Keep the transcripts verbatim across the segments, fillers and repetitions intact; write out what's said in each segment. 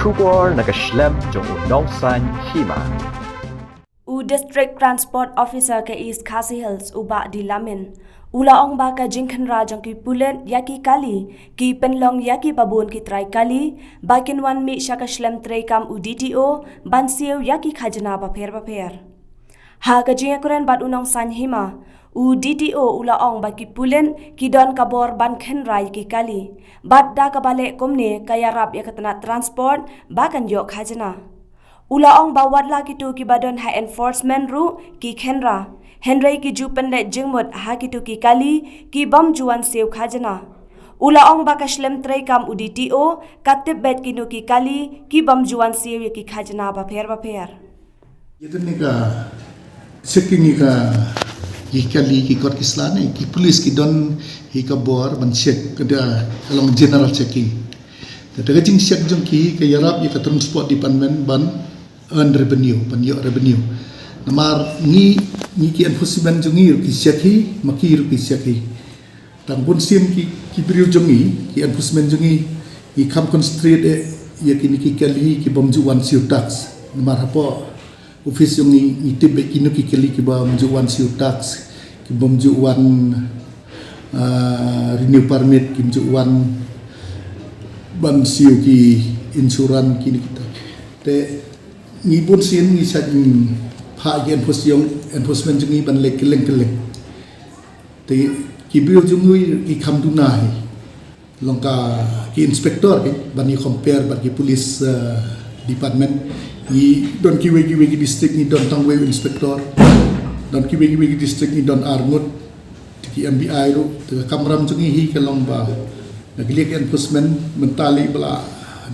Khubor na ka shlem jong u Nongsaiñ Hima. U District Transport Officer ka East Khasi Hills, u Bah D Lamin, u la ong ba ka jingkhynra jong ki pulit ïa ki kali ki pynlong ïa ki babun ki trai kali ba kin wan mih sha ka shlem treikam u D T O ban siew ïa ki khajna bapher bapher. Ha ka jingïakren bad u Nongsaiñ Hima, u D T O u la ong ba ki pulit ki don ka bor ban khynra ïa ki kali bad da kaba leh kumne ka ïarap ïa ka tnat transport ba kan ïoh khajna. U la ong ba wat la kito kiba don ha enforcement ruh ki khynra, hynrei ki ju pynleit jingmut ha kito ki kali ki bym ju wan siew khajna. U la ong ba ka shlem treikam u D T O ka tip beit kino ki kali ki bym ju wan siew ïa ki khajna bapher bapher. Ïa kane ka checking ïa ka, ïa ki kali ki kot ki sla ne, ki pulit ki don hi ka bor ban check, ka da ka long general checking. Te ka jingcheck jong ki ka ïarap ïa ka transport department ban earn revenue, ban ïoh revenue. Namar ngi, ngi ki enforcement jong ngi ruh ki check hi, ma ki ruh ki check hi. Tang bun sien ki, ki briew jong ngi, ki enforcement jong ngi, ngi kham concentrate eh ïa kine ki kali ki bym ju wan siew tax. Namar hapoh office jong ngi, ngi tip beit kino ki kali ki bym ju wan siew tax, ki bym ju wan, ah, renew permit, ki bym ju wan ban siew ki insurance, kine kita. Te ngi bun sien ngi sa, mm, phah ki enforce-, enforcement jong ngi ban leh kylleng kylleng. Te ki briew jong ngi ki kham duna hi. Long ka ki inspector ki ban ïa compare bad ki police, eh, department. Ngi don kiwei kiwei ki district ngi don tang wei u inspector. Don kiwei kiwei ki district ngi don ar ngut. Te ki M B I ruh, te ka kamram jong ngi hi ka long ba na ka liang ka enforcement, mynta lei ba la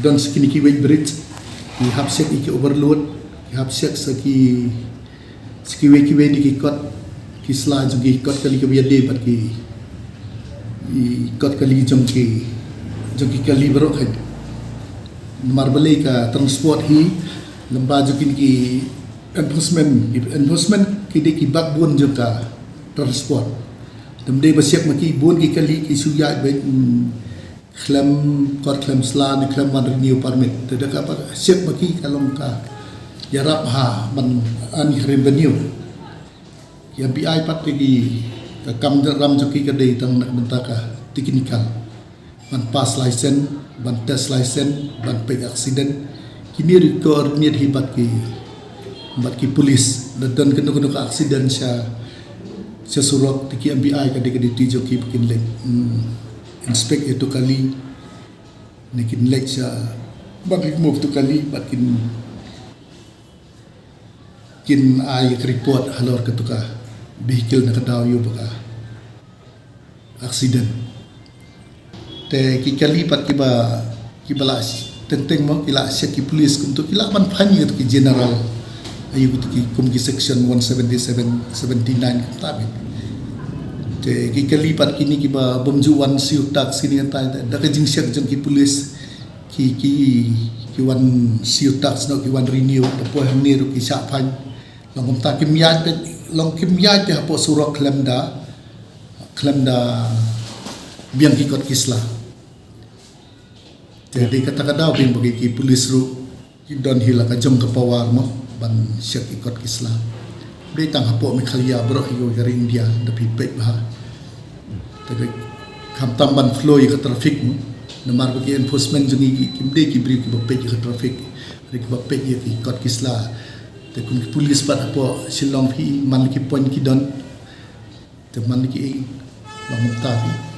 don sa kine ki weight bridge, ki hap check ïa ki overload, ki hap check sa ki, sa kiwei kiwei de ki kot ki sla jong ki kot kali kiba ïadei bad ki, ki kot kali jong ki, jong ki kali baroh kane. Namar balei ka transport hi, lyngba jong kine ki enforcement, ki enforcement ki dei ki backbone jong ka transport. Te ym dei ba check ma ki, bun ki kali ki shu ïaid beit, mm, khlem kot khlem sla ne khlem wan renew permit. Te da kaba check ma ki ka long ka ïarap ha ban earn revenue. Ki M B I pat te ki, ka kamram jong ki ka dei tang na ka bynta ka technical. Ban pass license, ban test license, ban peit accident. Kine ruh ki coordinate hi bad ki, bad ki police. Lada don kano kano ka accident sha, sha surok, te ki M B I ka dei ka duty jong ki ba kin leit, hmm, inspect ïa tu kali. Ne kin leit sha, ban remove tu kali, bad kin, kin ai ka report halor katu ka vehicle na ka daw ïoh ba ka accident. Te ki kali pat kiba, kiba la teng teng mo, ki la check ki police kumtu, ki lah ban fine ïa katu ki general. Ïa katu ki kum ki section one seventy-seven, seventy-nine kumta beit. Te ki kali pat kine kiba bym ju wan siew tax kine, te da ka jingcheck jong ki police ki, ki, ki wan siew tax noh, ki wan renew, te poi hangne ruh ki shah fine. Long kumta kim ïaid beit, long kim ïaid beit hapoh surok khlem da, khlem da biang ki kot ki sla. Te dei kata ka daw ba ki, ki police ruh ki don hi la ka jong ka power mo ban check ki kot ki sla. Dei tang hapoh Meghalaya baroh hi, ka ri India da phi peit bha. Te dei khamtam ban flow ïa ka traffic mo. Namar ba ki enforcement jong ngi ki, kim dei ki briew kiba peit ïa ka traffic. Dei kiba peit ïa ki kot ki sla. Te kum ki police pat hapoh Shillong phi, man ki point ki don. Te man ki ei, long mynta phi.